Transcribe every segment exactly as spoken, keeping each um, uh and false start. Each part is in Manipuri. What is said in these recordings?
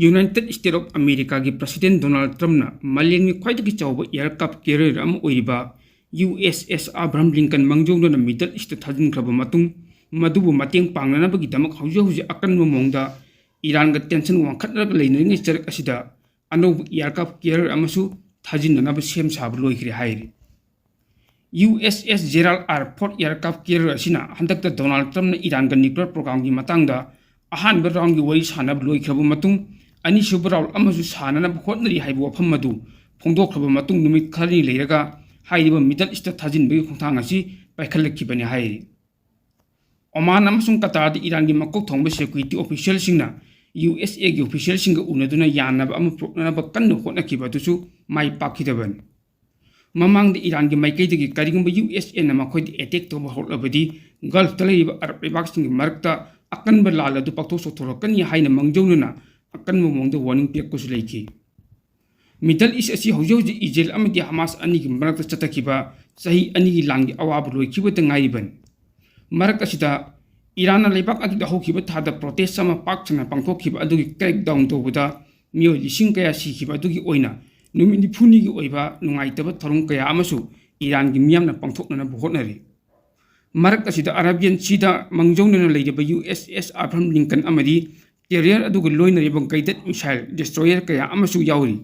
United States of Americaꯒꯤ President Donald Trumpꯅ ꯃꯥꯂꯦꯝꯒꯤ ꯈ꯭ꯋꯥꯏꯗꯒꯤ ꯆꯥꯎꯕ aircraft carrier ꯑꯃ ꯑꯣꯏꯔꯤꯕ U S S Abraham Lincoln ꯃꯥꯡꯖꯧꯅꯅ Middle Eastꯇ ꯊꯥꯖꯤꯟꯈ꯭ꯔꯕ ꯃꯇꯨꯡ, ꯃꯗꯨꯕꯨ ꯃꯇꯦꯡ ꯄꯥꯡꯅꯅꯕꯒꯤꯗꯃꯛ ꯍꯧꯖꯤꯛ ꯍꯧꯖꯤꯛ ꯑꯀꯟꯕ ꯃꯑꯣꯡꯗ ꯏꯔꯥꯟꯒ tension ꯋꯥꯡꯈꯠꯅꯔꯒ ꯂꯩꯅꯔꯤꯉꯩ ꯆꯔꯛ ꯑꯁꯤꯗ ꯑꯅꯧꯕ aircraft carrier ꯑꯃꯁꯨ ꯊꯥꯖꯤꯟꯅꯅꯕ ꯁꯦꯝ ꯁꯥꯕ ꯂꯣꯏꯈ꯭ꯔꯦ ꯍꯥꯏꯔꯤ꯫ U S S Gerald R Ford aircraft carrier ꯑꯁꯤꯅ ꯍꯟꯗꯛꯇ Donald Trumpꯅ ꯏꯔꯥꯟꯒ nuclear programꯒꯤ ꯃꯇꯥꯡꯗ ꯑꯍꯥꯟꯕ roundꯒꯤ ꯋꯥꯔꯤ ꯁꯥꯟꯅꯕ ꯂꯣꯏꯈ꯭ꯔꯕ ꯃꯇꯨꯡ, ꯑꯅꯤꯁꯨꯕ round ꯑꯃꯁꯨ ꯁꯥꯟꯅꯅꯕ ꯍꯣꯠꯅꯔꯤ ꯍꯥꯏꯕ ꯋꯥꯐꯝ ꯑꯗꯨ ꯐꯣꯡꯗꯣꯛꯈ꯭ꯔꯕ ꯃꯇꯨꯡ, ꯅꯨꯃꯤꯠ ꯈꯔꯅꯤ ꯂꯩꯔꯒ ꯍꯥꯏꯔꯤꯕ Middle Eastꯇ ꯊꯥꯖꯤꯟꯕꯒꯤ ꯈꯣꯡꯊꯥꯡ ꯑꯁꯤ ꯄꯥꯏꯈꯠꯂꯛꯈꯤꯕꯅꯤ ꯍꯥꯏꯔꯤ꯫ ꯑꯣꯃꯥꯟ ꯑꯃꯁꯨꯡ ꯀꯇꯥꯔꯗ ꯏꯔꯥꯟꯒꯤ ꯃꯀꯣꯛ ꯊꯣꯡꯕ security officialꯁꯤꯡꯅ U S Aꯒꯤ officialꯁꯤꯡꯒ ꯎꯅꯗꯨꯅ ꯌꯥꯅꯕ ꯑꯃ ꯄꯨꯔꯛꯅꯅꯕ ꯀꯟꯅ ꯍꯣꯠꯅꯈꯤꯕ ꯑꯗꯨꯁꯨ ꯃꯥꯏ ꯄꯥꯛꯈꯤꯗꯕꯅꯤ꯫ ꯃꯃꯥꯡꯗ ꯏꯔꯥꯟꯒꯤ ꯃꯥꯏꯀꯩꯗꯒꯤ ꯀꯔꯤꯒꯨꯝꯕ U S Aꯅ ꯃꯈꯣꯏꯗ attack ꯇꯧꯕ ꯍꯧꯔꯛꯂꯕꯗꯤ, Gulfꯇ ꯂꯩꯔꯤꯕ Arab ꯂꯩꯕꯥꯛꯁꯤꯡꯒꯤ ꯃꯔꯛꯇ ꯑꯀꯟꯕ ꯂꯥꯜ ꯑꯗꯨ ꯄꯥꯛꯊꯣꯛ ꯆꯥꯎꯊꯣꯔꯛꯀꯅꯤ ꯍꯥꯏꯅ ꯃꯥꯡꯖꯧꯅꯅ ꯑꯀꯟꯕ ꯃꯑꯣꯡꯗ warning ꯄꯤꯔꯛꯄꯁꯨ ꯂꯩꯈꯤ꯫ Middle East ꯑꯁꯤ ꯍꯧꯖꯤꯛ ꯍꯧꯖꯤꯛ ꯏꯖꯔꯦꯜ ꯑꯃꯗꯤ ꯍꯃꯥꯁ ꯑꯅꯤꯒꯤ ꯃꯔꯛꯇ ꯆꯠꯊꯈꯤꯕ ꯆꯍꯤ ꯑꯅꯤꯒꯤ ꯂꯥꯟꯒꯤ ꯑꯋꯥꯕ ꯂꯣꯏꯈꯤꯕꯇ ꯉꯥꯏꯔꯤꯕꯅꯤ꯫ ꯃꯔꯛ ꯑꯁꯤꯗ ꯏꯔꯥꯟꯅ ꯂꯩꯕꯥꯛ ꯑꯗꯨꯗ ꯍꯧꯈꯤꯕ ꯊꯥꯗ protest ꯑꯃ ꯄꯥꯛ ꯁꯟꯅ ꯄꯥꯡꯊꯣꯛꯈꯤꯕ ꯑꯗꯨꯒꯤ crackdown ꯇꯧꯕꯗ ꯃꯤꯑꯣꯏ ꯂꯤꯁꯤꯡ ꯀꯌꯥ ꯁꯤꯈꯤꯕ ꯑꯗꯨꯒꯤ ꯑꯣꯏꯅ ꯅꯨꯃꯤꯠ ꯅꯤꯐꯨꯅꯤꯒꯤ ꯑꯣꯏꯕ ꯅꯨꯡꯉꯥꯏꯇꯕ ꯊꯧꯔꯝ ꯀꯌꯥ ꯑꯃꯁꯨ ꯏꯔꯥꯟꯒꯤ ꯃꯤꯌꯥꯝꯅ ꯄꯥꯡꯊꯣꯛꯅꯅꯕ ꯍꯣꯠꯅꯔꯤ꯫ ꯃꯔꯛ ꯑꯁꯤꯗ Arabian Seaꯗ ꯃꯥꯡꯖꯧꯅꯅ ꯂꯩꯔꯤꯕ U S S Abraham Lincoln ꯑꯃꯗꯤ carrier ꯑꯗꯨꯒ ꯂꯣꯏꯅꯔꯤꯕ guided missile destroyer ꯀꯌꯥ ꯑꯃꯁꯨ ꯌꯥꯎꯔꯤ꯫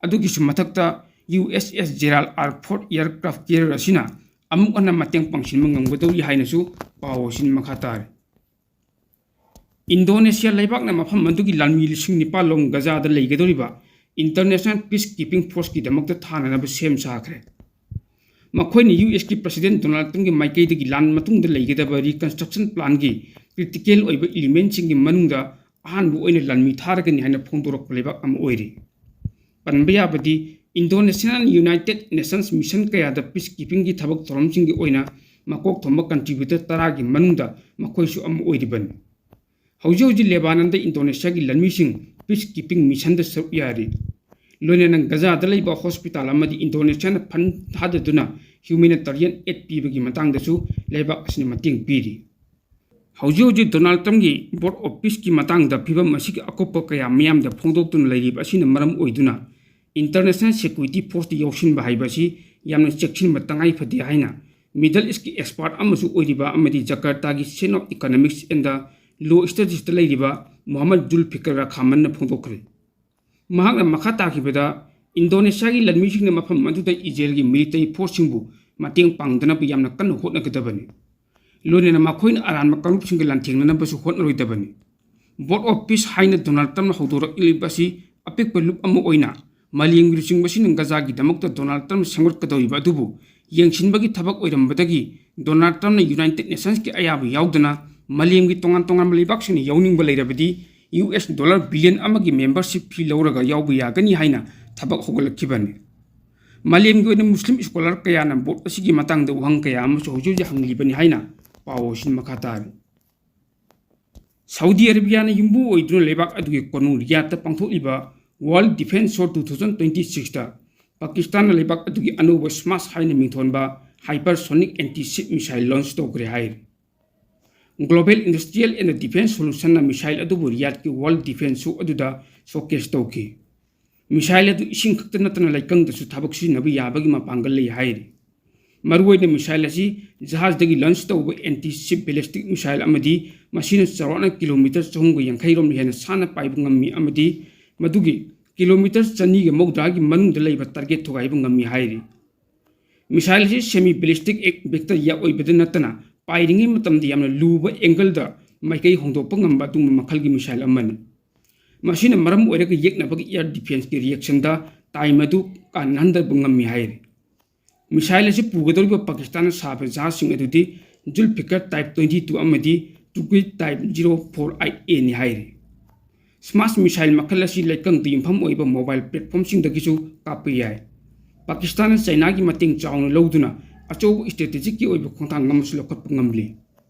ꯑꯗꯨꯒꯤꯁꯨ ꯃꯊꯛꯇ U S S Gerald R Ford aircraft carrier ꯑꯁꯤꯅ ꯑꯃꯨꯛ ꯍꯟꯅ ꯃꯇꯦꯡ ꯄꯥꯡꯁꯤꯟꯕ ꯉꯝꯒꯗꯧꯔꯤ ꯍꯥꯏꯅꯁꯨ ꯄꯥꯎ ꯑꯁꯤꯅ ꯃꯈꯥ ꯇꯥꯔꯤ꯫ ꯏꯟꯗꯣꯅꯦꯁꯤꯌꯥ ꯂꯩꯕꯥꯛꯅ ꯃꯐꯝ ꯑꯗꯨꯒꯤ ꯂꯥꯟꯃꯤ ꯂꯤꯁꯤꯡ ꯅꯤꯄꯥꯜ ꯂꯣꯝ ꯒꯖꯥꯗ ꯂꯩꯒꯗꯧꯔꯤꯕ International Peacekeeping Forceꯀꯤꯗꯃꯛꯇ ꯊꯥꯅꯅꯕ ꯁꯦꯝ ꯁꯥꯈ꯭ꯔꯦ꯫ ꯃꯈꯣꯏꯅ U S ꯀꯤ President Donald Trumpꯀꯤ ꯃꯥꯏꯀꯩꯗꯒꯤ ꯂꯥꯟ ꯃꯇꯨꯡꯗ ꯂꯩꯒꯗꯕ reconstruction planꯒꯤ critical ꯑꯣꯏꯕ elementꯁꯤꯡꯒꯤ ꯃꯅꯨꯡꯗ ꯑꯍꯥꯟꯕ ꯑꯣꯏꯅ ꯂꯥꯟꯃꯤ ꯊꯥꯔꯒꯅꯤ ꯍꯥꯏꯅ ꯐꯣꯡꯗꯣꯔꯛꯄ ꯂꯩꯕꯥꯛ ꯑꯃ ꯑꯣꯏꯔꯤ꯫ ꯄꯟꯕ ꯌꯥꯕꯗꯤ, Indonesia United Nations mission ꯀꯌꯥꯗ peacekeepingꯒꯤ ꯊꯕꯛ ꯊꯧꯔꯝꯁꯤꯡꯒꯤ ꯑꯣꯏꯅ ꯃꯀꯣꯛ ꯊꯣꯡꯕ contributor ꯇꯔꯥꯒꯤ ꯃꯅꯨꯡꯗ ꯃꯈꯣꯏꯁꯨ ꯑꯃ ꯑꯣꯏꯔꯤꯕꯅꯤ꯫ ꯍꯧꯖꯤꯛ ꯍꯧꯖꯤꯛ ꯂꯦꯕꯥꯅꯟꯗ ꯏꯟꯗꯣꯅꯦꯁꯤꯌꯥꯒꯤ ꯂꯥꯟꯃꯤꯁꯤꯡ peacekeeping missionꯗ ꯁꯔꯨꯛ ꯌꯥꯔꯤ꯫ ꯂꯣꯏꯅꯅ ꯒꯖꯥꯗ ꯂꯩꯕ hospital ꯑꯃꯗꯤ ꯏꯟꯗꯣꯅꯦꯁꯤꯌꯥꯅ fund ꯊꯥꯗꯗꯨꯅ humanitarian aid ꯄꯤꯕꯒꯤ ꯃꯇꯥꯡꯗꯁꯨ ꯂꯩꯕꯥꯛ ꯑꯁꯤꯅ ꯃꯇꯦꯡ ꯄꯤꯔꯤ꯫ ꯍꯧꯖꯤꯛ ꯍꯧꯖꯤꯛ ꯗꯣꯅꯥꯜꯗ ꯇ꯭ꯔꯝꯞꯀꯤ ꯕꯣꯔꯗ ꯑꯣꯐ ꯄꯤꯁꯀꯤ ꯃꯇꯥꯡꯗ ꯐꯤꯕꯝ ꯑꯁꯤꯒꯤ ꯑꯀꯨꯞꯄ ꯀꯌꯥ ꯃꯤꯌꯥꯝꯗ ꯐꯣꯡꯗꯣꯛꯇꯨꯅ ꯂꯩꯔꯤꯕ ꯑꯁꯤꯅ ꯃꯔꯝ ꯑꯣꯏꯗꯨꯅ, ꯏꯟꯇꯔꯅꯦꯁꯅꯦꯜ ꯁꯦꯀ꯭ꯌꯨꯔꯤꯇꯤ ꯐꯣꯔꯁꯇ ꯌꯥꯎꯁꯤꯟꯕ ꯍꯥꯏꯕ ꯑꯁꯤ ꯌꯥꯝꯅ ꯆꯦꯛꯁꯤꯟꯕ ꯇꯉꯥꯏ ꯐꯗꯦ ꯍꯥꯏꯅ ꯃꯤꯗꯜ ꯏꯁꯀꯤ ꯑꯦꯛꯁꯄꯥꯔꯠ ꯑꯃꯁꯨ ꯑꯣꯏꯔꯤꯕ ꯑꯃꯗꯤ ꯖꯀꯥꯔꯇꯥꯒꯤ ꯁꯦꯟ of economics and the low studies ꯂꯩꯔꯤꯕ ꯃꯣꯍꯝꯃꯗ ꯖꯨꯜꯐꯤꯀꯔ ꯔꯈꯥꯃꯟꯅ ꯐꯣꯡꯗꯣꯛꯈ꯭ꯔꯦ꯫ ꯃꯍꯥꯛꯅ ꯃꯈꯥ ꯇꯥꯈꯤꯕꯗ, ꯏꯟꯗꯣꯅꯦꯁꯤꯌꯥꯒꯤ ꯂꯟꯃꯤꯁꯤꯡꯅ ꯃꯐꯝ ꯑꯗꯨꯗ ꯏꯖꯔꯦꯜꯒꯤ ꯃꯤꯂꯤꯇꯔꯤ ꯐꯣꯔꯁꯁꯤꯡꯕꯨ ꯃꯇꯦꯡ ꯄꯥꯡꯗꯅꯕ ꯌꯥꯝꯅ ꯀꯟꯅ ꯍꯣꯠꯅꯒꯗꯕꯅꯤ꯫ ꯂꯣꯏꯅꯅ ꯃꯈꯣꯏꯅ ꯑꯔꯥꯟꯕ ꯀꯥꯡꯂꯨꯞꯁꯤꯡꯒ ꯂꯥꯟꯊꯦꯡꯅꯅꯕꯁꯨ ꯍꯣꯠꯅꯔꯣꯏꯗꯕꯅꯤ꯫ ꯕꯣꯔꯗ ꯑꯣꯐ ꯄꯤꯁ ꯍꯥꯏꯅ ꯗꯣꯅꯥꯜꯗ ꯇ꯭ꯔꯝꯞꯅ ꯍꯧꯗꯣꯔꯛꯂꯤꯕ ꯑꯁꯤ ꯑꯄꯤꯛꯄ ꯂꯨꯞ ꯑꯃ ꯑꯣꯏꯅ ꯃꯥꯂꯦꯝꯒꯤ ꯂꯨꯆꯤꯡꯕꯁꯤꯡꯅ ꯒꯖꯥꯒꯤꯗꯃꯛꯇ ꯗꯣꯅꯥꯜꯗ ꯇ꯭ꯔꯝꯞꯅ ꯁꯦꯝꯒꯠꯀꯗꯧꯔꯤꯕ ꯑꯗꯨꯕꯨ ꯌꯦꯡꯁꯤꯟꯕꯒꯤ ꯊꯕꯛ ꯑꯣꯏꯔꯝꯕꯗꯒꯤ ꯗꯣꯅꯥꯜꯗ ꯇ꯭ꯔꯝꯞꯅ ꯌꯨꯅꯥꯏꯇꯦꯗ ꯅꯦꯁꯟꯁꯀꯤ ꯑꯌꯥꯕ ꯌꯥꯎꯗꯅ ꯃꯥꯂꯦꯝꯒꯤ ꯇꯣꯉꯥꯟ ꯇꯣꯉꯥꯟꯕ ꯂꯩꯕꯥꯛꯁꯤꯡꯅ ꯌꯥꯎꯅꯤꯡꯕ ꯂꯩꯔꯕꯗꯤ ꯌꯨ ꯑꯦꯁ ꯗꯣꯂꯔ ꯕꯤꯂꯤꯌꯟ ꯑꯃꯒꯤ ꯃꯦꯝꯕꯔꯁꯤꯞ ꯐꯤ ꯂꯧꯔꯒ ꯌꯥꯎꯕ ꯌꯥꯒꯅꯤ ꯍꯥꯏꯅ ꯊꯕꯛ ꯍꯧꯒꯠꯂꯛꯈꯤꯕꯅꯤ꯫ ꯃꯥꯂꯦꯝꯒꯤ ꯑꯣꯏꯅ ꯃꯨꯁꯂꯤꯝ ꯁ꯭ꯀꯣꯂꯔ ꯀꯌꯥꯅ ꯕꯣꯔꯗ ꯑꯁꯤꯒꯤ ꯃꯇꯥꯡꯗ ꯋꯥꯍꯪ ꯀꯌꯥ ꯑꯃꯁꯨ ꯍꯧꯖꯤꯛ ꯍꯧꯖꯤꯛ ꯍꯪꯂꯤꯕꯅꯤ ꯍꯥꯏꯅ ꯄꯥꯎ ꯑꯁꯤꯅ ꯃꯈꯥ ꯇꯥꯔꯤ꯫ ꯁꯥꯎꯗꯤ ꯑꯔꯦꯕꯤꯌꯥꯅ ꯌꯨꯝꯕꯨ ꯑꯣꯏꯗꯨꯅ ꯂꯩꯕꯥꯛ ꯑꯗꯨꯒꯤ ꯀꯣꯅꯨꯡ ꯔꯤꯌꯥꯗꯇ ꯄꯥꯡꯊꯣꯛꯂꯤꯕ ꯋꯥꯔꯜ defence show two thousand twenty ꯁꯤꯛꯁꯇ ꯄꯥꯀꯤꯁꯇꯥꯟꯅ ꯂꯩꯕꯥꯛ ꯑꯗꯨꯒꯤ ꯑꯅꯧꯕ ꯁ꯭ꯃꯥꯁ ꯍꯥꯏꯅ ꯃꯤꯡꯊꯣꯟꯕ hypersonic anti ship missile launch ꯇꯧꯈ꯭ꯔꯦ ꯍꯥꯏꯔꯤ꯫ ꯒ꯭ꯂꯣꯕꯦꯜ ꯏꯟꯗꯁꯇ꯭ꯔꯤꯌꯦꯜ ꯑꯦꯟ ꯗꯤꯐꯦꯟꯁ ꯁꯣꯂꯨꯁꯟꯅ ꯃꯤꯁꯥꯏꯜ ꯑꯗꯨꯕꯨ ꯔꯤꯌꯥꯗꯀꯤ ꯋꯥꯔꯜ ꯗꯤꯐꯦꯟꯁ ꯁꯣ ꯑꯗꯨꯗ ꯁꯣꯀꯦꯁ ꯇꯧꯈꯤ꯫ ꯃꯤꯁꯥꯏꯜ ꯑꯗꯨ ꯏꯁꯤꯡ ꯈꯛꯇ ꯅꯠꯇꯅ ꯂꯩꯀꯪꯗꯁꯨ ꯊꯕꯛ ꯁꯤꯖꯤꯟꯅꯕ ꯌꯥꯕꯒꯤ ꯃꯄꯥꯡꯒꯜ ꯂꯩ ꯍꯥꯏꯔꯤ꯫ ꯃꯔꯨꯑꯣꯏꯅ ꯃꯤꯁꯥꯏꯜ ꯑꯁꯤ ꯖꯍꯥꯖꯗꯒꯤ ꯂꯣꯟꯆ ꯇꯧꯕ ꯑꯦꯟꯇꯤ ꯁꯤꯞ ꯕꯦꯂꯤꯁꯇꯤꯛ ꯃꯤꯁꯥꯏꯜ ꯑꯃꯗꯤ ꯃꯁꯤꯅ ꯆꯥꯎꯔꯥꯛꯅ ꯀꯤꯂꯣꯃꯤꯇꯔ ꯆꯍꯨꯝꯒ ꯌꯥꯡꯈꯩ ꯔꯣꯝ ꯍꯦꯟꯅ ꯁꯥꯟꯅ ꯄꯥꯏꯕ ꯉꯝꯃꯤ ꯑꯃꯗꯤ ꯃꯗꯨꯒꯤ ꯀꯤꯂꯣꯃꯤꯇꯔ ꯆꯅꯤꯒ ꯃꯧꯗ꯭ꯔꯥꯒꯤ ꯃꯅꯨꯡꯗ ꯂꯩꯕ ꯇꯥꯔꯒꯦꯠ ꯊꯨꯒꯥꯏꯕ ꯉꯝꯃꯤ ꯍꯥꯏꯔꯤ꯫ ꯃꯤꯁꯥꯏꯜ ꯑꯁꯤ ꯁꯦꯃꯤ ꯕꯦꯂꯤꯁꯇꯤꯛ ꯚꯦꯛꯇꯔ ꯌꯥꯎ ꯑꯣꯏꯕꯗ ꯅꯠꯇꯅ ꯄꯥꯏꯔꯤꯉꯩ ꯃꯇꯝꯗ ꯌꯥꯝꯅ ꯂꯨꯕ ꯑꯦꯡꯒꯜꯗ ꯃꯥꯏꯀꯩ ꯍꯣꯡꯗꯣꯛꯄ ꯉꯝꯕ ꯑꯗꯨꯒꯨꯝꯕ ꯃꯈꯜꯒꯤ ꯃꯤꯁꯥꯏꯜ ꯑꯃꯅꯤ꯫ ꯃꯁꯤꯅ ꯃꯔꯝ ꯑꯣꯏꯔꯒ ꯌꯦꯛꯅꯕꯒꯤ ꯑꯦꯌꯔ ꯗꯤꯐꯦꯟꯁꯀꯤ ꯔꯤꯌꯦꯛꯁꯟꯗ ꯇꯥꯏꯝ ꯑꯗꯨ ꯀꯥꯟꯍꯟꯗꯕ ꯉꯝꯃꯤ ꯍꯥꯏꯔꯤ꯫ ꯃꯤꯁꯥꯏꯜ ꯑꯁꯤ ꯄꯨꯒꯗꯧꯔꯤꯕ ꯄꯥꯀꯤꯁꯇꯥꯟꯅ ꯁꯥꯕ ꯖꯍꯥꯖꯁꯤꯡ ꯑꯗꯨꯗꯤ ꯖꯨꯜꯐꯤꯀꯔ ꯇꯥꯏꯞ ꯇ꯭ꯋꯦꯟꯇꯤ ꯇꯨ ꯑꯃꯗꯤ ꯇꯨꯔꯀꯤꯁ ꯇꯥꯏꯞ ꯖꯤꯔꯣ ꯐꯣꯔ ꯑꯥꯏꯠ ꯑꯦꯅꯤ ꯍꯥꯏꯔꯤ꯫ ꯁ꯭ꯃꯥꯁ ꯃꯤꯁꯥꯏꯜ ꯃꯈꯜ ꯑꯁꯤ ꯂꯩꯀꯪꯗ ꯌꯨꯝꯐꯝ ꯑꯣꯏꯕ ꯃꯣꯕꯥꯏꯜ ꯄ꯭ꯂꯦꯠꯐꯣꯝꯁꯤꯡꯗꯒꯤꯁꯨ ꯀꯥꯞꯄ ꯌꯥꯏ꯫ ꯄꯥꯀꯤꯁꯇꯥꯟꯅ ꯆꯥꯏꯅꯥꯒꯤ ꯃꯇꯦꯡ ꯆꯥꯎꯅ ꯂꯧꯗꯨꯅ ꯑꯆꯧꯕ ꯏꯁꯇ꯭ꯔꯦꯇꯦꯖꯤꯛꯀꯤ ꯑꯣꯏꯕ ꯈꯣꯡꯊꯥꯡ ꯑꯃꯁꯨ ꯂꯧꯈꯠꯄ ꯉꯝꯂꯤ꯫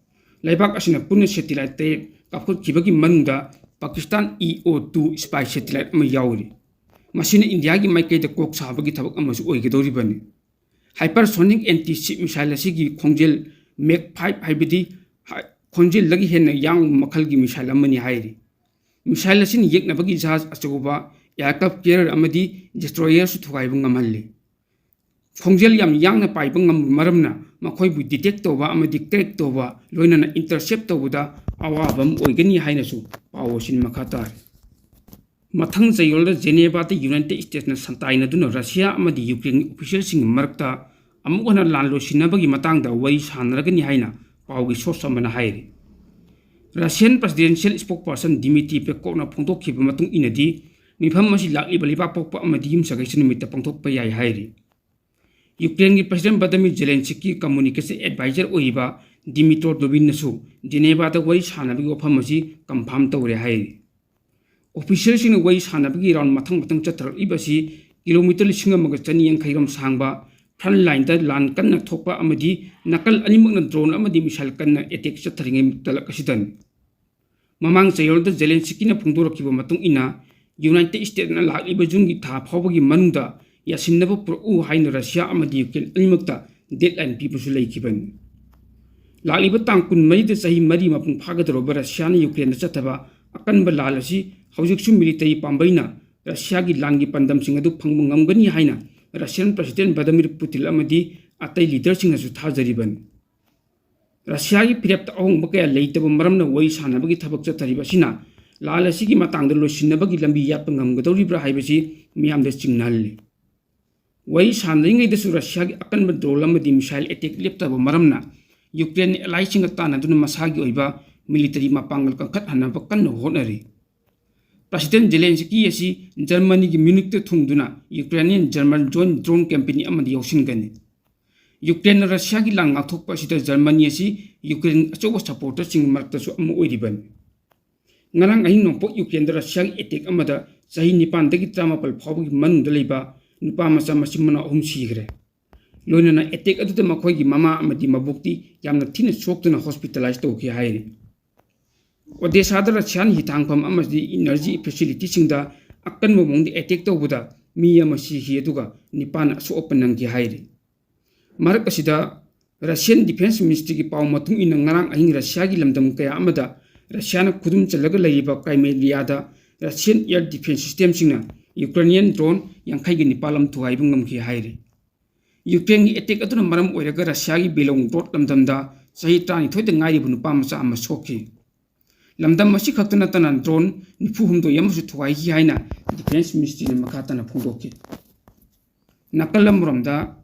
ꯂꯩꯕꯥꯛ ꯑꯁꯤꯅ ꯄꯨꯟꯅ ꯁꯦꯇꯤꯂꯥꯏꯠ ꯇꯔꯦꯠ ꯀꯥꯞꯊꯣꯛꯈꯤꯕꯒꯤ ꯃꯅꯨꯡꯗ ꯄꯥꯀꯤꯁꯇꯥꯟ ꯏ ꯑꯣ ꯇꯨ ꯁ꯭ꯄꯥꯏ ꯁꯦꯇꯤꯂꯥꯏꯠ ꯑꯃ ꯌꯥꯎꯔꯤ꯫ ꯃꯁꯤꯅ ꯏꯟꯗꯤꯌꯥꯒꯤ ꯃꯥꯏꯀꯩꯗ ꯀꯣꯛ ꯁꯥꯕꯒꯤ ꯊꯕꯛ ꯑꯃꯁꯨ ꯑꯣꯏꯒꯗꯧꯔꯤꯕꯅꯤ꯫ ꯍꯥꯏꯄꯔꯁꯣꯅꯤꯛ ꯑꯦꯟꯇꯤ ꯁꯤꯞ ꯃꯤꯁꯥꯏꯜ ꯑꯁꯤꯒꯤ ꯈꯣꯡꯖꯦꯜ ꯃꯦꯛ ꯐꯥꯏꯚ ꯍꯥꯏꯕꯗꯤ ꯍꯥꯏ-, ꯈꯣꯟꯖꯦꯜꯗꯒꯤ ꯍꯦꯟꯅ ꯌꯥꯡꯕ ꯃꯈꯜꯒꯤ ꯃꯤꯁꯥꯏꯜ ꯑꯃꯅꯤ ꯍꯥꯏꯔꯤ꯫ ꯃꯤꯁꯥꯏꯜ ꯑꯁꯤꯅ ꯌꯦꯛꯅꯕꯒꯤ ꯖꯍꯥꯖ ꯑꯆꯧꯕ, aircraft carrier ꯑꯃꯗꯤ destroyer ꯁꯨ ꯊꯨꯒꯥꯏꯕ ꯉꯝꯍꯜꯂꯤ꯫ ꯈꯣꯡꯖꯦꯜ ꯌꯥꯝ ꯌꯥꯡꯅ ꯄꯥꯏꯕ ꯉꯝꯕ ꯃꯔꯝꯅ ꯃꯈꯣꯏꯕꯨ detect ꯇꯧꯕ ꯑꯃꯗꯤ track ꯇꯧꯕ, ꯂꯣꯏꯅꯅ intercept ꯇꯧꯕꯗ ꯑꯋꯥꯕ ꯑꯃ ꯑꯣꯏꯒꯅꯤ ꯍꯥꯏꯅꯁꯨ ꯄꯥꯎ ꯑꯁꯤꯅ ꯃꯈꯥ ꯇꯥꯔꯤ꯫ ꯃꯊꯪ ꯆꯌꯣꯜꯗ ꯖꯦꯅꯦꯚꯥꯗ United States ꯅ ꯁꯟꯇꯥꯏꯅꯗꯨꯅ ꯔꯁꯤꯌꯥ ꯑꯃꯗꯤ ꯌꯨꯀ꯭ꯔꯦꯟꯒꯤ official ꯁꯤꯡꯒꯤ ꯃꯔꯛꯇ ꯑꯃꯨꯛ ꯍꯟꯅ ꯂꯥꯟ ꯂꯣꯏꯁꯤꯟꯅꯕꯒꯤ ꯃꯇꯥꯡꯗ ꯋꯥꯔꯤ ꯁꯥꯟꯅꯔꯒꯅꯤ ꯍꯥꯏꯅ ꯄꯥꯎꯒꯤ source ꯑꯃꯅ ꯍꯥꯏꯔꯤ꯫ Russian presidential spokesperson Dmitry Peskov ꯅ ꯐꯣꯡꯗꯣꯛꯈꯤꯕ ꯃꯇꯨꯡ ꯏꯟꯅꯗꯤ, ꯃꯤꯐꯝ ꯑꯁꯤ ꯂꯥꯛꯂꯤꯕ ꯂꯩꯕꯥꯛꯄꯣꯛꯄ ꯑꯃꯗꯤ ꯌꯨꯝꯁꯀꯩꯁ ꯅꯨꯃꯤꯠꯇ ꯄꯥꯡꯊꯣꯛꯄ ꯌꯥꯏ ꯍꯥꯏꯔꯤ꯫ ꯌꯨꯀ꯭ꯔꯦꯟꯒꯤ President Volodymyr Zelensky ꯒꯤ communication advisor ꯑꯣꯏꯔꯤꯕ Dmytro Dubin ꯅꯁꯨ ꯖꯦꯅꯦꯚꯥꯗ ꯋꯥꯔꯤ ꯁꯥꯟꯅꯕꯒꯤ ꯋꯥꯐꯝ ꯑꯁꯤ confirm ꯇꯧꯔꯦ ꯍꯥꯏꯔꯤ꯫ Official ꯁꯤꯡꯅ ꯋꯥꯔꯤ ꯁꯥꯟꯅꯕꯒꯤ round ꯃꯊꯪ ꯃꯊꯪ ꯆꯠꯊꯔꯛꯂꯤꯕ ꯑꯁꯤ kilometre ꯂꯤꯁꯤꯡ ꯑꯃꯒ ꯆꯅꯤ ꯌꯥꯡꯈꯩ ꯔꯣꯝ ꯁꯥꯡꯕ front line ꯗ ꯂꯥꯟ ꯀꯟꯅ ꯊꯣꯛꯄ ꯑꯃꯗꯤ ꯅꯥꯀꯜ ꯑꯅꯤꯃꯛꯅ drone ꯑꯃꯗꯤ missile ꯀꯟꯅ attack ꯆꯠꯊꯔꯤꯉꯩ ꯇꯥꯂꯛ ꯑꯁꯤꯗꯅꯤ꯫ ꯃꯃꯥꯡ ꯆꯌꯣꯜꯗ Zelensky ꯅ ꯐꯣꯡꯗꯣꯔꯛꯈꯤꯕ ꯃꯇꯨꯡ ꯏꯟꯅ, United States ꯅ ꯂꯥꯛꯂꯤꯕ June ꯒꯤ ꯊꯥ ꯐꯥꯎꯕꯒꯤ ꯃꯅꯨꯡꯗ ꯌꯥꯁꯤꯟꯅꯕ ꯄꯨꯔꯛꯎ ꯍꯥꯏꯅ ꯔꯁꯤꯌꯥ ꯑꯃꯗꯤ ꯌꯨꯀ꯭ꯔꯦꯟ ꯑꯅꯤꯃꯛꯇ deadline ꯄꯤꯕꯁꯨ ꯂꯩꯈꯤꯕꯅꯤ꯫ ꯂꯥꯛꯂꯤꯕ ꯇꯥꯡ ꯀꯨꯟꯃꯔꯤꯗ ꯆꯍꯤ ꯃꯔꯤ ꯃꯄꯨꯡ ꯐꯥꯒꯗꯧꯔꯕ ꯔꯁꯤꯌꯥꯅ ꯌꯨꯀ꯭ꯔꯦꯟꯗ ꯆꯠꯊꯕ ꯑꯀꯟꯕ ꯂꯥꯟ ꯑꯁꯤ ꯍꯧꯖꯤꯛꯁꯨ military ꯄꯥꯝꯕꯩꯅ ꯔꯁꯤꯌꯥꯒꯤ ꯂꯥꯟꯒꯤ ꯄꯥꯟꯗꯝꯁꯤꯡ ꯑꯗꯨ ꯐꯪꯕ ꯉꯝꯒꯅꯤ ꯍꯥꯏꯅ Russian President Vladimir Putin ꯑꯃꯗꯤ ꯑꯇꯩ leader ꯁꯤꯡꯅꯁꯨ ꯊꯥꯖꯔꯤꯕꯅꯤ꯫ ꯔꯁꯤꯌꯥꯒꯤ ꯐꯤꯔꯦꯞꯇ ꯑꯍꯣꯡꯕ ꯀꯌꯥ ꯂꯩꯇꯕ ꯃꯔꯝꯅ ꯋꯥꯔꯤ ꯁꯥꯟꯅꯕꯒꯤ ꯊꯕꯛ ꯆꯠꯊꯔꯤꯕ ꯑꯁꯤꯅ ꯂꯥꯟ ꯑꯁꯤꯒꯤ ꯃꯇꯥꯡꯗ ꯂꯣꯏꯁꯤꯟꯅꯕꯒꯤ ꯂꯝꯕꯤ ꯌꯥꯠꯄ ꯉꯝꯒꯗꯧꯔꯤꯕ꯭ꯔꯥ ꯍꯥꯏꯕꯁꯤ ꯃꯤꯌꯥꯝꯗ ꯆꯤꯡꯅꯍꯜꯂꯤ꯫ ꯋꯥꯔꯤ ꯁꯥꯟꯅꯔꯤꯉꯩꯗꯁꯨ ꯔꯁꯤꯌꯥꯒꯤ ꯑꯀꯟꯕ drone ꯑꯃꯗꯤ missile attack ꯂꯦꯞꯇꯕ ꯃꯔꯝꯅ ꯌꯨꯀ꯭ꯔꯦꯟ allies ꯁꯤꯡꯒ ꯇꯥꯟꯅꯗꯨꯅ ꯃꯁꯥꯒꯤ ꯑꯣꯏꯕ military ꯃꯄꯥꯡꯒꯜ ꯀꯟꯈꯠꯍꯟꯅꯕ ꯀꯟꯅ ꯍꯣꯠꯅꯔꯤ꯫ President Zelensky ꯑꯁꯤ ꯖꯔꯃꯅꯤꯒꯤ ꯃ꯭ꯌꯨꯅꯤꯛꯇ ꯊꯨꯡꯗꯨꯅ Ukrainian German joint drone campaign ꯑꯃꯗ ꯌꯥꯎꯁꯤꯟꯒꯅꯤ꯫ ꯌꯨꯀ꯭ꯔꯦꯟꯅ ꯔꯁꯤꯌꯥꯒꯤ ꯂꯥꯟ ꯉꯥꯛꯊꯣꯛꯄ ꯑꯁꯤꯗ ꯖꯔꯃꯅꯤ ꯑꯁꯤ ꯌꯨꯀ꯭ꯔꯦꯟ ꯑꯆꯧꯕ supporter ꯁꯤꯡꯒꯤ ꯃꯔꯛꯇꯁꯨ ꯑꯃ ꯑꯣꯏꯔꯤꯕꯅꯤ꯫ ꯉꯔꯥꯡ ꯑꯍꯤꯡ ꯅꯣꯡꯄꯣꯛ ꯌꯨꯀ꯭ꯔꯦꯟꯗ ꯔꯁꯤꯌꯥꯒꯤ attack ꯑꯃꯗ ꯆꯍꯤ ꯅꯤꯄꯥꯟꯗꯒꯤ ꯇꯔꯥꯃꯥꯄꯜ ꯐꯥꯎꯕꯒꯤ ꯃꯅꯨꯡꯗ ꯂꯩꯕ ꯅꯨꯄꯥ ꯃꯆꯥ ꯃꯆꯤꯟ ꯃꯅꯥꯎ ꯑꯍꯨꯝ ꯁꯤꯈ꯭ꯔꯦ꯫ ꯂꯣꯏꯅꯅ attack ꯑꯗꯨꯗ ꯃꯈꯣꯏꯒꯤ ꯃꯃꯥ ꯑꯃꯗꯤ ꯃꯕꯣꯛꯇꯤ ꯌꯥꯝꯅ ꯊꯤꯅ ꯁꯣꯛꯇꯨꯅ hospitalize ꯇꯧꯈꯤ ꯍꯥꯏꯔꯤ꯫ ꯑꯣꯗꯦꯁꯥꯗ ꯔꯁꯤꯌꯥꯟ ꯍꯤꯊꯥꯡꯐꯝ ꯑꯃꯗꯤ energy facility ꯁꯤꯡꯗ ꯑꯀꯟꯕ ꯃꯑꯣꯡꯗ attack ꯇꯧꯕꯗ ꯃꯤ ꯑꯃ ꯁꯤꯈꯤ, ꯑꯗꯨꯒ ꯅꯤꯄꯥꯟ ꯑꯁꯣꯛ ꯑꯄꯟ ꯅꯪꯈꯤ ꯍꯥꯏꯔꯤ꯫ ꯃꯔꯛ ꯑꯁꯤꯗ Russian Defense Ministryꯒꯤ ꯄꯥꯎ ꯃꯇꯨꯡ ꯏꯟꯅ, ꯉꯔꯥꯡ ꯑꯍꯤꯡ ꯔꯁꯤꯌꯥꯒꯤ ꯂꯝꯗꯝ ꯀꯌꯥ ꯑꯃꯗ ꯔꯁꯤꯌꯥꯅ ꯈꯨꯗꯨꯝ ꯆꯜꯂꯒ ꯂꯩꯔꯤꯕ Crimea ꯗ Russian air defense systemꯁꯤꯡꯅ Ukrainian drone ꯌꯥꯡꯈꯩꯒ ꯅꯤꯄꯥꯜ ꯑꯃ ꯊꯨꯒꯥꯏꯕ ꯉꯝꯈꯤ ꯍꯥꯏꯔꯤ꯫ ꯌꯨꯀ꯭ꯔꯦꯟꯒꯤ attack ꯑꯗꯨꯅ ꯃꯔꯝ ꯑꯣꯏꯔꯒ ꯔꯁꯤꯌꯥꯒꯤ Belgorod ꯂꯝꯗꯝꯗ ꯆꯍꯤ ꯇꯔꯥꯅꯤꯊꯣꯏꯗ ꯉꯥꯏꯔꯤꯕ ꯅꯨꯄꯥ ꯃꯆꯥ ꯑꯃ ꯁꯣꯛꯈꯤ꯫ ꯂꯝꯗꯝ ꯑꯁꯤ ꯈꯛꯇ ꯅꯠꯇꯅ drone ꯅꯤꯐꯨ ꯍꯨꯝꯗꯣꯏ ꯑꯃꯁꯨ ꯊꯨꯒꯥꯏꯈꯤ ꯍꯥꯏꯅ Defense Ministryꯅ ꯃꯈꯥ ꯇꯥꯅ ꯐꯣꯡꯗꯣꯛꯈꯤ꯫ ꯅꯥꯀꯜ ꯑꯃꯔꯣꯝꯗ,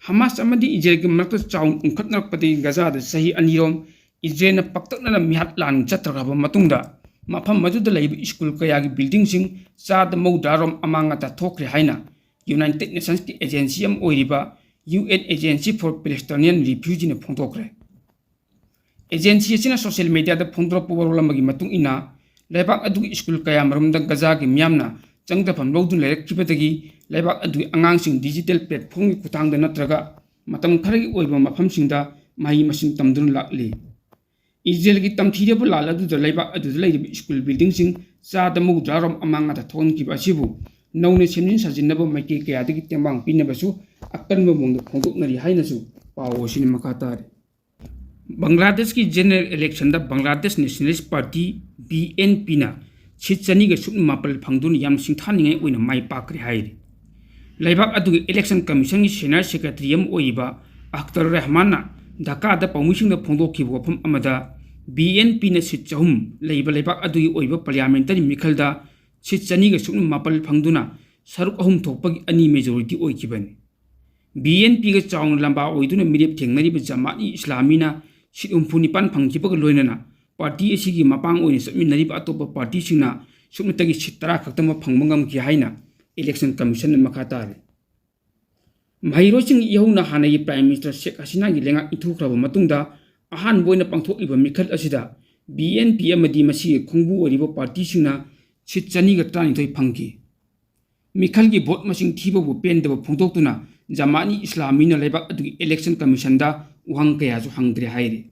ꯍꯃꯥꯁ ꯑꯃꯗꯤ ꯏꯖꯔꯦꯜꯒꯤ ꯃꯔꯛꯇ ꯆꯥꯎꯅ ꯎꯪꯈꯠꯅꯔꯛꯄꯗꯒꯤ ꯒꯖꯥꯗ ꯆꯍꯤ ꯑꯅꯤꯔꯣꯝ ꯏꯖꯔꯦꯜꯅ ꯄꯥꯛꯇꯛꯅꯅ ꯃꯤꯍꯥꯠ ꯂꯥꯟ ꯆꯠꯊꯈ꯭ꯔꯕ ꯃꯇꯨꯡꯗ, ꯃꯐꯝ ꯑꯗꯨꯗ ꯂꯩꯕ ꯁ꯭ꯀꯨꯜ ꯀꯌꯥꯒꯤ buildingꯁꯤꯡ ꯆꯥꯗ ꯃꯧꯗ꯭ꯔꯥꯔꯣꯝ ꯑꯃꯥꯡ ꯑꯇꯥ ꯊꯣꯛꯈ꯭ꯔꯦ ꯍꯥꯏꯅ United Nationsꯀꯤ agency ꯑꯃ ꯑꯣꯏꯔꯤꯕ U N Agency for Palestinian Refugeeꯅ ꯐꯣꯡꯗꯣꯛꯈ꯭ꯔꯦ꯫ Agency ꯑꯁꯤꯅ social mediaꯗ ꯐꯣꯡꯗꯣꯔꯛꯄ ꯋꯥꯔꯣꯜ ꯑꯃꯒꯤ ꯃꯇꯨꯡ ꯏꯟꯅ, ꯂꯩꯕꯥꯛ ꯑꯗꯨꯒꯤ ꯁ꯭ꯀꯨꯜ ꯀꯌꯥꯃꯔꯨꯝꯗ ꯒꯖꯥꯒꯤ ꯃꯤꯌꯥꯝꯅ ꯆꯪꯗꯐꯝ ꯂꯧꯗꯨꯅ ꯂꯩꯔꯛꯈꯤꯕꯗꯒꯤ, ꯂꯩꯕꯥꯛ ꯑꯗꯨꯒꯤ ꯑꯉꯥꯡꯁꯤꯡ digital platformꯒꯤ ꯈꯨꯠꯊꯥꯡꯗ ꯅꯠꯇ꯭ꯔꯒ ꯃꯇꯝ ꯈꯔꯒꯤ ꯑꯣꯏꯕ ꯃꯐꯝꯁꯤꯡꯗ ꯃꯍꯩ ꯃꯁꯤꯡ ꯇꯝꯗꯨꯅ ꯂꯥꯛꯂꯤ꯫ ꯏꯖꯔꯦꯜꯒꯤ ꯇꯝꯊꯤꯔꯕ ꯂꯥꯜ ꯑꯗꯨꯗ ꯂꯩꯕꯥꯛ ꯑꯗꯨꯗ ꯂꯩꯔꯤꯕ ꯁ꯭ꯀꯨꯜ buildingꯁꯤꯡ ꯆꯥꯗ ꯃꯧꯗ꯭ꯔꯥꯔꯣꯝ ꯑꯃꯥꯡ ꯑꯇꯥ ꯊꯣꯛꯍꯟꯈꯤꯕ ꯑꯁꯤꯕꯨ ꯅꯧꯅ ꯁꯦꯝꯖꯤꯟ ꯁꯥꯖꯤꯟꯅꯕ ꯃꯥꯏꯀꯩ ꯀꯌꯥꯗꯒꯤ ꯇꯦꯡꯕꯥꯡ ꯄꯤꯅꯕꯁꯨ ꯑꯀꯟꯕ ꯃꯑꯣꯡꯗ ꯐꯣꯡꯗꯣꯛꯅꯔꯤ ꯍꯥꯏꯅꯁꯨ ꯄꯥꯎ ꯑꯁꯤꯅ ꯃꯈꯥ ꯇꯥꯔꯤ꯫ ꯕꯪꯒ꯭ꯂꯥꯗꯦꯁꯀꯤ general electionꯗ Bangladesh Nationalist Party, B N Pꯅ seat ꯆꯅꯤꯒ ꯁꯨꯞꯅ ꯃꯥꯄꯜ ꯐꯪꯗꯨꯅ ꯌꯥꯝꯅ ꯁꯤꯡꯊꯥꯅꯤꯡꯉꯥꯏ ꯑꯣꯏꯅ ꯃꯥꯏ ꯄꯥꯛꯈ꯭ꯔꯦ ꯍꯥꯏꯔꯤ꯫ ꯂꯩꯕꯥꯛ ꯑꯗꯨꯒꯤ election commissionꯒꯤ senior secretary ꯑꯃ ꯑꯣꯏꯔꯤꯕ ꯑꯈꯇꯔ ꯔꯍꯃꯥꯟꯅ ꯙꯥꯀꯥꯗ ꯄꯥꯎꯃꯤꯁꯤꯡꯗ ꯐꯣꯡꯗꯣꯛꯈꯤꯕ ꯋꯥꯐꯝ ꯑꯃꯗ, B N Pꯅ seat ꯆꯍꯨꯝ ꯂꯩꯕ ꯂꯩꯕꯥꯛ ꯑꯗꯨꯒꯤ ꯑꯣꯏꯕ parliamentary ꯃꯤꯈꯜꯗ seat ꯆꯅꯤꯒ ꯁꯨꯞꯅ ꯃꯥꯄꯜ ꯐꯪꯗꯨꯅ ꯁꯔꯨꯛ ꯑꯍꯨꯝ ꯊꯣꯛꯄꯒꯤ ꯑꯅꯤ majority ꯑꯣꯏꯈꯤꯕꯅꯤ꯫ B N Pꯒ ꯆꯥꯎꯅ ꯂꯝꯕꯥ ꯑꯣꯏꯗꯨꯅ ꯃꯤꯔꯦꯞ ꯊꯦꯡꯅꯔꯤꯕ ꯖꯃꯥꯠ-ꯏ-ꯏꯁꯂꯥꯃꯤꯅ seat ꯍꯨꯝꯐꯨ ꯅꯤꯄꯥꯟ ꯐꯪꯈꯤꯕꯒ ꯂꯣꯏꯅꯅ party ꯑꯁꯤꯒꯤ ꯃꯄꯥꯡ ꯑꯣꯏꯅ ꯆꯠꯃꯤꯟꯅꯔꯤꯕ ꯑꯇꯣꯞꯄ partyꯁꯤꯡꯅ ꯁꯨꯞꯅꯇꯒꯤ seat ꯇꯔꯥ ꯈꯛꯇꯃꯛ ꯐꯪꯕ ꯉꯝꯈꯤ ꯍꯥꯏꯅ election commissionꯅ ꯃꯈꯥ ꯇꯥꯔꯤ꯫ ꯃꯍꯩꯔꯣꯏꯁꯤꯡ ꯏꯍꯧꯅ ꯍꯥꯟꯅꯒꯤ Prime Minister ꯁꯦꯈ ꯍꯁꯤꯅꯥꯒꯤ ꯂꯩꯉꯥꯛ ꯏꯟꯊꯨꯈ꯭ꯔꯕ ꯃꯇꯨꯡꯗ ꯑꯍꯥꯟꯕ ꯑꯣꯏꯅ ꯄꯥꯡꯊꯣꯛꯂꯤꯕ ꯃꯤꯈꯜ ꯑꯁꯤꯗ B N P ꯑꯃꯗꯤ ꯃꯁꯤꯒꯤ ꯈꯣꯡꯕꯨ ꯑꯣꯏꯔꯤꯕ partyꯁꯤꯡꯅ seat ꯆꯅꯤꯒ ꯇꯔꯥꯅꯤꯊꯣꯏ ꯐꯪꯈꯤ꯫ ꯃꯤꯈꯜꯒꯤ vote ꯃꯁꯤꯡ ꯊꯤꯕꯕꯨ ꯄꯦꯟꯗꯕ ꯐꯣꯡꯗꯣꯛꯇꯨꯅ ꯖꯃꯥꯠ-ꯏ-ꯏꯁꯂꯥꯃꯤꯅ ꯂꯩꯕꯥꯛ ꯑꯗꯨꯒꯤ election commissionꯗ ꯋꯥꯍꯪ ꯀꯌꯥꯁꯨ ꯍꯪꯗ꯭ꯔꯦ ꯍꯥꯏꯔꯤ꯫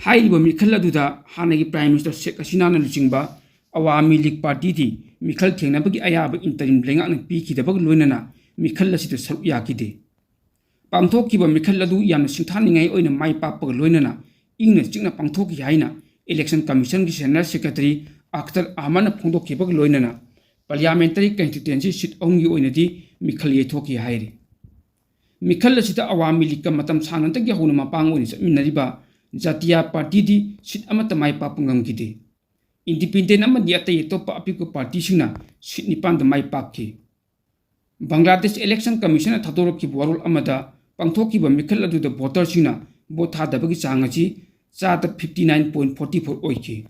ꯍꯥꯏꯔꯤꯕ ꯃꯤꯈꯜ ꯑꯗꯨꯗ ꯍꯥꯟꯅꯒꯤ Prime Minister ꯁꯦꯈ ꯍꯁꯤꯅꯥꯅ ꯂꯨꯆꯤꯡꯕ ꯑꯋꯥꯃꯤ ꯂꯤꯒ partyꯗꯤ ꯃꯤꯈꯜ ꯊꯦꯡꯅꯕꯒꯤ ꯑꯌꯥꯕ interim ꯂꯩꯉꯥꯛꯅ ꯄꯤꯈꯤꯗꯕꯒ ꯂꯣꯏꯅꯅ ꯃꯤꯈꯜ ꯑꯁꯤꯗ ꯁꯔꯨꯛ ꯌꯥꯈꯤꯗꯦ꯫ ꯄꯥꯡꯊꯣꯛꯈꯤꯕ ꯃꯤꯈꯜ ꯑꯗꯨ ꯌꯥꯝꯅ ꯁꯤꯡꯊꯥꯅꯤꯡꯉꯥꯏ ꯑꯣꯏꯅ ꯃꯥꯏ ꯄꯥꯛꯄꯒ ꯂꯣꯏꯅꯅ ꯏꯪꯅ ꯆꯤꯛꯅ ꯄꯥꯡꯊꯣꯛꯈꯤ ꯍꯥꯏꯅ Election Commission ꯒꯤ General Secretary ꯑꯈꯇꯔ ꯑꯍꯃꯗꯅ ꯐꯣꯡꯗꯣꯛꯈꯤꯕꯒ ꯂꯣꯏꯅꯅ Parliamentary Constituency seat ꯑꯍꯨꯝꯒꯤ ꯑꯣꯏꯅꯗꯤ ꯃꯤꯈꯜ ꯌꯩꯊꯣꯛꯈꯤ ꯍꯥꯏꯔꯤ꯫ ꯃꯤꯈꯜ ꯑꯁꯤꯗ ꯑꯋꯥꯃꯤ ꯂꯤꯒꯀ ꯃꯇꯝ ꯁꯥꯡꯅꯗꯒꯤ ꯍꯧꯅ ꯃꯄꯥꯡ ꯑꯣꯏꯅ ꯆꯠꯃꯤꯟꯅꯔꯤꯕ ꯖꯥꯇꯤꯌꯥ ꯄꯥꯔꯇꯤꯗꯤ seat ꯑꯃꯠꯇ ꯃꯥꯏ ꯄꯥꯛꯄ ꯉꯝꯈꯤꯗꯦ꯫ Independent ꯑꯃꯗꯤ ꯑꯇꯩ ꯑꯇꯣꯞꯄ ꯑꯄꯤꯛꯄ ꯄꯥꯔꯇꯤꯁꯤꯡꯅ seat ꯅꯤꯄꯥꯟꯗ ꯃꯥꯏ ꯄꯥꯛꯈꯤ꯫ ꯕꯪꯒ꯭ꯂꯥꯗꯦꯁ Election Commission ꯅ ꯊꯥꯗꯣꯔꯛꯈꯤꯕ ꯋꯥꯔꯣꯜ ꯑꯃꯗ ꯄꯥꯡꯊꯣꯛꯈꯤꯕ ꯃꯤꯈꯜ ꯑꯗꯨꯗ voter ꯁꯤꯡꯅ vote ꯊꯥꯗꯕꯒꯤ ꯆꯥꯡ ꯑꯁꯤ ꯆꯥꯗ fifty nine point forty four ꯑꯣꯏꯈꯤ꯫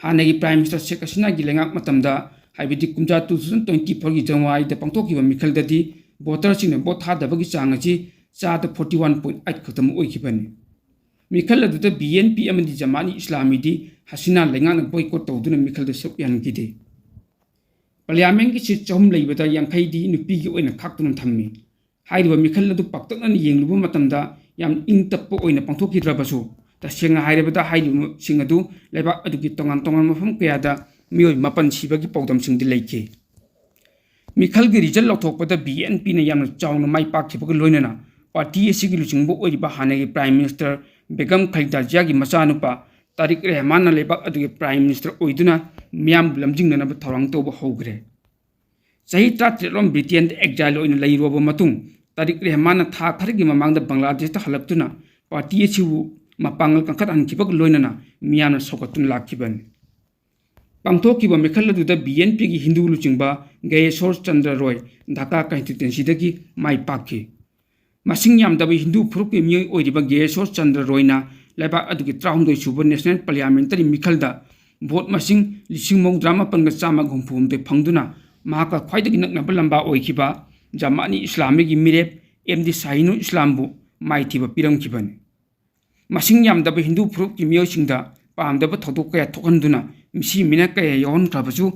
ꯍꯥꯟꯅꯒꯤ Prime Minister ꯁꯦꯈ ꯍꯁꯤꯅꯥꯒꯤ ꯂꯩꯉꯥꯛ ꯃꯇꯝꯗ, ꯍꯥꯏꯕꯗꯤ ꯀꯨꯝꯖꯥ two thousand twenty four ꯒꯤ January ꯗ ꯄꯥꯡꯊꯣꯛꯈꯤꯕ ꯃꯤꯈꯜꯗꯗꯤ voter ꯁꯤꯡꯅ vote ꯊꯥꯗꯕꯒꯤ ꯆꯥꯡ ꯑꯁꯤ ꯆꯥꯗ forty one point eight ꯈꯛꯇꯃꯛ ꯑꯣꯏꯈꯤꯕꯅꯤ꯫ ꯃꯤꯈꯜ ꯑꯗꯨꯗ B N P ꯑꯃꯗꯤ ꯖꯃꯥꯠ ꯏ ꯏꯁꯂꯥꯃꯤꯗꯤ ꯍꯁꯤꯅꯥ ꯂꯩꯉꯥꯛꯅ boycott ꯇꯧꯗꯨꯅ ꯃꯤꯈꯜꯗ ꯁꯔꯨꯛ ꯌꯥꯍꯟꯈꯤꯗꯦ꯫ Parliament ꯀꯤ seat ꯆꯍꯨꯝ ꯂꯩꯕꯗ ꯌꯥꯡꯈꯩꯗꯤ ꯅꯨꯄꯤꯒꯤ ꯑꯣꯏꯅ ꯈꯥꯛꯇꯨꯅ ꯊꯝꯃꯤ꯫ ꯍꯥꯏꯔꯤꯕ ꯃꯤꯈꯜ ꯑꯗꯨ ꯄꯥꯛꯇꯛꯅꯅ ꯌꯦꯡꯂꯨꯕ ꯃꯇꯝꯗ ꯌꯥꯝ ꯏꯪ ꯇꯞꯄ ꯑꯣꯏꯅ ꯄꯥꯡꯊꯣꯛꯈꯤꯗ꯭ꯔꯕꯁꯨ, ꯇꯁꯦꯡꯅ ꯍꯥꯏꯔꯕꯗ ꯍꯥꯏꯔꯤꯕꯁꯤꯡ ꯑꯗꯨ ꯂꯩꯕꯥꯛ ꯑꯗꯨꯒꯤ ꯇꯣꯉꯥꯟ ꯇꯣꯉꯥꯟꯕ ꯃꯐꯝ ꯀꯌꯥꯗ ꯃꯤꯑꯣꯏ ꯃꯥꯄꯟ ꯁꯤꯕꯒꯤ ꯄꯥꯎꯗꯝꯁꯤꯡꯗꯤ ꯂꯩꯈꯤ꯫ ꯃꯤꯈꯜꯒꯤ result ꯂꯥꯎꯊꯣꯛꯄꯗ B N P ꯅ ꯌꯥꯝꯅ ꯆꯥꯎꯅ ꯃꯥꯏ ꯄꯥꯛꯈꯤꯕꯒ ꯂꯣꯏꯅꯅ party ꯑꯁꯤꯒꯤ ꯂꯨꯆꯤꯡꯕ ꯑꯣꯏꯔꯤꯕ ꯍꯥꯟꯅꯒꯤ Prime Minister ꯕꯦꯒꯝ ꯈꯂꯤꯗꯥ ꯖꯤꯌꯥꯒꯤ ꯃꯆꯥꯅꯨꯄꯥ ꯇꯥꯔꯤꯛ ꯔꯦꯍꯃꯥꯟꯅ ꯂꯩꯕꯥꯛ ꯑꯗꯨꯒꯤ Prime Minister ꯑꯣꯏꯗꯨꯅ ꯃꯤꯌꯥꯝꯕꯨ ꯂꯝꯖꯤꯡꯅꯅꯕ ꯊꯧꯔꯥꯡ ꯇꯧꯕ ꯍꯧꯈ꯭ꯔꯦ꯫ ꯆꯍꯤ ꯇꯔꯥꯇꯔꯦꯠ ꯂꯣꯝ Britain ꯗ exile ꯑꯣꯏꯅ ꯂꯩꯔꯨꯔꯕ ꯃꯇꯨꯡ, ꯇꯥꯔꯤꯛ ꯔꯦꯍꯃꯥꯟꯅ ꯊꯥ ꯈꯔꯒꯤ ꯃꯃꯥꯡꯗ ꯕꯪꯒ꯭ꯂꯥꯗꯦꯁꯇ ꯍꯜꯂꯛꯇꯨꯅ party ꯑꯁꯤꯕꯨ ꯃꯄꯥꯡꯒꯜ ꯀꯟꯈꯠꯍꯟꯈꯤꯕꯒ ꯂꯣꯏꯅꯅ ꯃꯤꯌꯥꯝꯅ ꯁꯧꯒꯠꯇꯨꯅ ꯂꯥꯛꯈꯤꯕꯅꯤ꯫ ꯄꯥꯡꯊꯣꯛꯈꯤꯕ ꯃꯤꯈꯜ ꯑꯗꯨꯗ B N P ꯒꯤ ꯍꯤꯟꯗꯨ ꯂꯨꯆꯤꯡꯕ ꯒꯌꯦꯁꯣꯔ ꯆꯟꯗ꯭ꯔ ꯔꯣꯏ ꯙꯥꯀꯥ constituency ꯗꯒꯤ ꯃꯥꯏ ꯄꯥꯛꯈꯤ꯫ ꯃꯁꯤꯡ ꯌꯥꯝꯗꯕ ꯍꯤꯟꯗꯨ ꯐꯨꯔꯨꯞꯀꯤ ꯃꯤꯑꯣꯏ ꯑꯣꯏꯔꯤꯕ ꯒꯌꯦꯁꯣꯔ ꯆꯟꯗ꯭ꯔ ꯔꯣꯏꯅ ꯂꯩꯕꯥꯛ ꯑꯗꯨꯒꯤ ꯇꯔꯥꯍꯨꯝꯗꯣꯏ ꯁꯨꯕ National Parliamentary ꯃꯤꯈꯜꯗ vote ꯃꯁꯤꯡ ꯂꯤꯁꯤꯡ ꯃꯧꯗ꯭ꯔꯥ ꯃꯥꯄꯟꯒ ꯆꯥꯝꯃꯒ ꯍꯨꯝꯐꯨ ꯍꯨꯝꯗꯣꯏ ꯐꯪꯗꯨꯅ ꯃꯍꯥꯛꯀ ꯈ꯭ꯋꯥꯏꯗꯒꯤ ꯅꯛꯅꯕ ꯂꯝꯕꯥ ꯑꯣꯏꯈꯤꯕ ꯖꯃꯥꯠ ꯏ ꯏꯁꯂꯥꯃꯤꯒꯤ ꯃꯤꯔꯦꯞ ꯑꯦꯝ ꯗꯤ ꯁꯥꯍꯤꯅꯨ ꯏꯁꯂꯥꯝꯕꯨ ꯃꯥꯏꯊꯤꯕ ꯄꯤꯔꯝꯈꯤꯕꯅꯤ꯫ ꯃꯁꯤꯡ ꯌꯥꯝꯗꯕ ꯍꯤꯟꯗꯨ ꯐꯨꯔꯨꯞꯀꯤ ꯃꯤꯑꯣꯏꯁꯤꯡꯗ ꯄꯥꯝꯗꯕ ꯊꯧꯗꯣꯛ ꯀꯌꯥ ꯊꯣꯛꯍꯟꯗꯨꯅ ꯃꯤꯁꯤ ꯃꯤꯅ ꯀꯌꯥ ꯌꯥꯎꯍꯟꯈ꯭ꯔꯕꯁꯨ,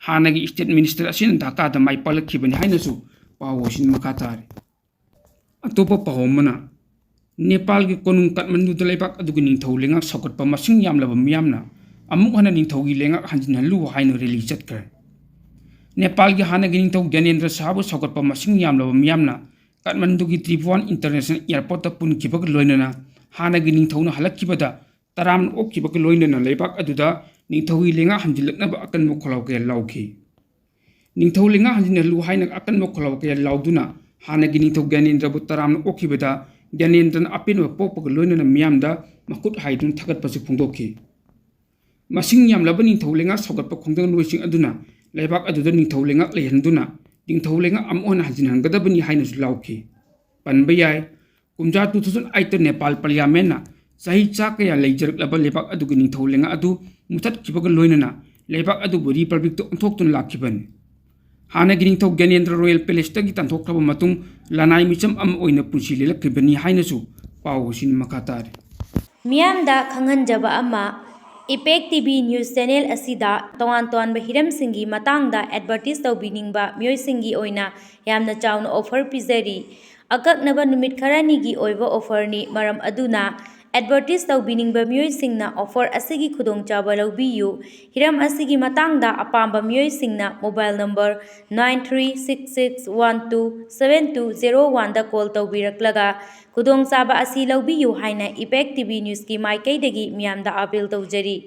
ꯍꯥꯟꯅꯒꯤ state minister ꯑꯁꯤꯅ ꯙꯥꯀꯥꯗ ꯃꯥꯏ ꯄꯥꯛꯂꯛꯈꯤꯕꯅꯤ ꯍꯥꯏꯅꯁꯨ ꯄꯥꯎ ꯑꯁꯤꯅ ꯃꯈꯥ ꯇꯥꯔꯤ꯫ ꯑꯇꯣꯞꯄ ꯄꯥꯎ ꯑꯃꯅ, ꯅꯦꯄꯥꯜꯒꯤ ꯀꯣꯅꯨꯡ ꯀꯥꯊꯃꯟꯗꯨꯗ ꯂꯩꯕꯥꯛ ꯑꯗꯨꯒꯤ ꯅꯤꯡꯊꯧ ꯂꯩꯉꯥꯛ ꯁꯧꯒꯠꯄ ꯃꯁꯤꯡ ꯌꯥꯝꯂꯕ ꯃꯤꯌꯥꯝꯅ ꯑꯃꯨꯛ ꯍꯟꯅ ꯅꯤꯡꯊꯧꯒꯤ ꯂꯩꯉꯥꯛ ꯍꯟꯖꯤꯟꯍꯜꯂꯨ ꯍꯥꯏꯅ rally ꯆꯠꯈ꯭ꯔꯦ꯫ ꯅꯦꯄꯥꯜꯒꯤ ꯍꯥꯟꯅꯒꯤ ꯅꯤꯡꯊꯧ ꯒ꯭ꯌꯥꯅꯦꯟꯗ꯭ꯔ ꯁꯥꯍꯕꯨ ꯁꯧꯒꯠꯄ ꯃꯁꯤꯡ ꯌꯥꯝꯂꯕ ꯃꯤꯌꯥꯝꯅ ꯀꯥꯊꯃꯟꯗꯨꯒꯤ ꯇ꯭ꯔꯤꯚꯨꯋꯥꯟ ꯏꯟꯇꯔꯅꯦꯁꯅꯦꯜ ꯑꯦꯌꯔꯄꯣꯔꯠꯇ ꯄꯨꯟꯈꯤꯕꯒ ꯂꯣꯏꯅꯅ ꯍꯥꯟꯅꯒꯤ ꯅꯤꯡꯊꯧꯅ ꯍꯜꯂꯛꯈꯤꯕꯗ ꯇꯔꯥꯝꯅ ꯑꯣꯛꯈꯤꯕꯒ ꯂꯣꯏꯅꯅ ꯂꯩꯕꯥꯛ ꯑꯗꯨꯗ ꯅꯤꯡꯊꯧꯒꯤ ꯂꯩꯉꯥꯛ ꯍꯟꯖꯤꯜꯂꯛꯅꯕ ꯑꯀꯟꯕ ꯈꯣꯜꯂꯥꯎ ꯀꯌꯥ ꯂꯥꯎꯈꯤ꯫ ꯅꯤꯡꯊꯧ ꯂꯩꯉꯥꯛ ꯍꯟꯖꯤꯟꯍꯜꯂꯨ ꯍꯥꯏꯅ ꯑꯀꯟꯕ ꯈꯣꯜꯂꯥꯎ ꯀꯌꯥ ꯂꯥꯎꯗꯨꯅ ꯍꯥꯟꯅꯒꯤ ꯅꯤꯡꯊꯧ ꯒ꯭ꯌꯥꯅꯦꯟꯗ꯭ꯔꯕꯨ ꯇꯔꯥꯝꯅ ꯑꯣꯛꯈꯤꯕꯗ ꯒ꯭ꯌꯥꯅꯦꯟꯗ꯭ꯔꯅ ꯑꯄꯦꯟꯕ ꯄꯣꯛꯄꯒ ꯂꯣꯏꯅꯅ ꯃꯤꯌꯥꯝꯗ ꯃꯈꯨꯠ ꯍꯥꯏꯗꯨꯅ ꯊꯥꯒꯠꯄꯁꯨ ꯐꯣꯡꯗꯣꯛꯈꯤ꯫ ꯃꯁꯤꯡ ꯌꯥꯝꯂꯕ ꯅꯤꯡꯊꯧ ꯂꯩꯉꯥꯛ ꯁꯧꯒꯠꯄ ꯈꯣꯡꯖꯪꯂꯣꯏꯁꯤꯡ ꯑꯗꯨꯅ ꯂꯩꯕꯥꯛ ꯑꯗꯨꯗ ꯅꯤꯡꯊꯧ ꯂꯩꯉꯥꯛ ꯂꯩꯍꯟꯗꯨꯅ ꯅꯤꯡꯊꯧ ꯂꯩꯉꯥꯛ ꯑꯃꯨꯛ ꯍꯟꯅ ꯍꯟꯖꯤꯟꯍꯟꯒꯗꯕꯅꯤ ꯍꯥꯏꯅꯁꯨ ꯂꯥꯎꯈꯤ꯫ ꯄꯟꯕ ꯌꯥꯏ, ꯀꯨꯝꯖꯥ two thousand eight ꯇ ꯅꯦꯄꯥꯜ ꯄꯥꯔꯂꯤꯌꯥꯃꯦꯟꯅ ꯆꯍꯤ ꯆꯥ ꯀꯌꯥ ꯂꯩꯖꯔꯛꯂꯕ ꯂꯩꯕꯥꯛ ꯑꯗꯨꯒꯤ ꯅꯤꯡꯊꯧ ꯂꯩꯉꯥꯛ ꯑꯗꯨ ꯃꯨꯊꯠꯈꯤꯕꯒ ꯂꯣꯏꯅꯅ ꯂꯩꯕꯥꯛ ꯑꯗꯨꯕꯨ ꯔꯤꯄꯕ꯭ꯂꯤꯛꯇ ꯑꯣꯟꯊꯣꯛꯇꯨꯅ ꯂꯥꯛꯈꯤꯕꯅꯤ꯫ ꯍꯥꯟꯅꯒꯤ ꯅꯤꯡꯊꯧ ꯒ꯭ꯌꯥꯅꯦꯟꯗ꯭ꯔ ꯔꯣꯌꯦꯜ ꯄꯦꯂꯦꯁꯇꯒꯤ ꯇꯥꯟꯊꯣꯛꯈ꯭ꯔꯕ ꯃꯇꯨꯡ ꯂꯅꯥꯏ ꯃꯤꯆꯝ ꯑꯃ ꯑꯣꯏꯅ ꯄꯨꯟꯁꯤ ꯂꯦꯜꯂꯛꯈꯤꯕꯅꯤ ꯍꯥꯏꯅꯁꯨ ꯄꯥꯎ ꯑꯁꯤꯅ ꯃꯈꯥ ꯇꯥꯔꯤ꯫ ꯃꯤꯌꯥꯝꯗ ꯈꯪꯍꯟꯖꯕ ꯑꯃ, ꯏꯄꯦꯛ ꯇꯤ ꯚꯤ ꯅ꯭ꯌꯨꯁ ꯆꯦꯅꯦꯜ ꯑꯁꯤꯗ ꯇꯣꯉꯥꯟ ꯇꯣꯉꯥꯟꯕ ꯍꯤꯔꯝꯁꯤꯡꯒꯤ ꯃꯇꯥꯡꯗ ꯑꯦꯗꯚꯔꯇꯤꯁ ꯇꯧꯕꯤꯅꯤꯡꯕ ꯃꯤꯑꯣꯏꯁꯤꯡꯒꯤ ꯑꯣꯏꯅ ꯌꯥꯝꯅ ꯆꯥꯎꯅ ꯑꯣꯐꯔ ꯄꯤꯖꯔꯤ꯫ ꯑꯀꯛꯅꯕ ꯅꯨꯃꯤꯠ ꯈꯔꯅꯤꯒꯤ ꯑꯣꯏꯕ ꯑꯣꯐꯔꯅꯤ, ꯃꯔꯝ ꯑꯗꯨꯅ ꯑꯦꯗꯚꯔꯇꯤꯁ ꯇꯧꯕꯤꯅꯤꯡꯕ ꯃꯤꯑꯣꯏꯁꯤꯡꯅ ꯑꯣꯐꯔ ꯑꯁꯤꯒꯤ ꯈꯨꯗꯣꯡꯆꯥꯕ ꯂꯧꯕꯤꯌꯨ꯫ ꯍꯤꯔꯝ ꯑꯁꯤꯒꯤ ꯃꯇꯥꯡꯗ ꯑꯄꯥꯝꯕ ꯃꯤꯑꯣꯏꯁꯤꯡꯅ mobile number nine three six six one two seven two zero one ꯗ ꯀꯣꯜ ꯇꯧꯕꯤꯔꯛꯂꯒ ꯈꯨꯗꯣꯡꯆꯥꯕ ꯑꯁꯤ ꯂꯧꯕꯤꯌꯨ ꯍꯥꯏꯅ ꯏꯄꯦꯛ ꯇꯤ ꯚꯤ ꯅ꯭ꯌꯨꯁꯀꯤ ꯃꯥꯏꯀꯩꯗꯒꯤ ꯃꯤꯌꯥꯝꯗ ꯑꯥꯄꯤꯜ ꯇꯧꯖꯔꯤ꯫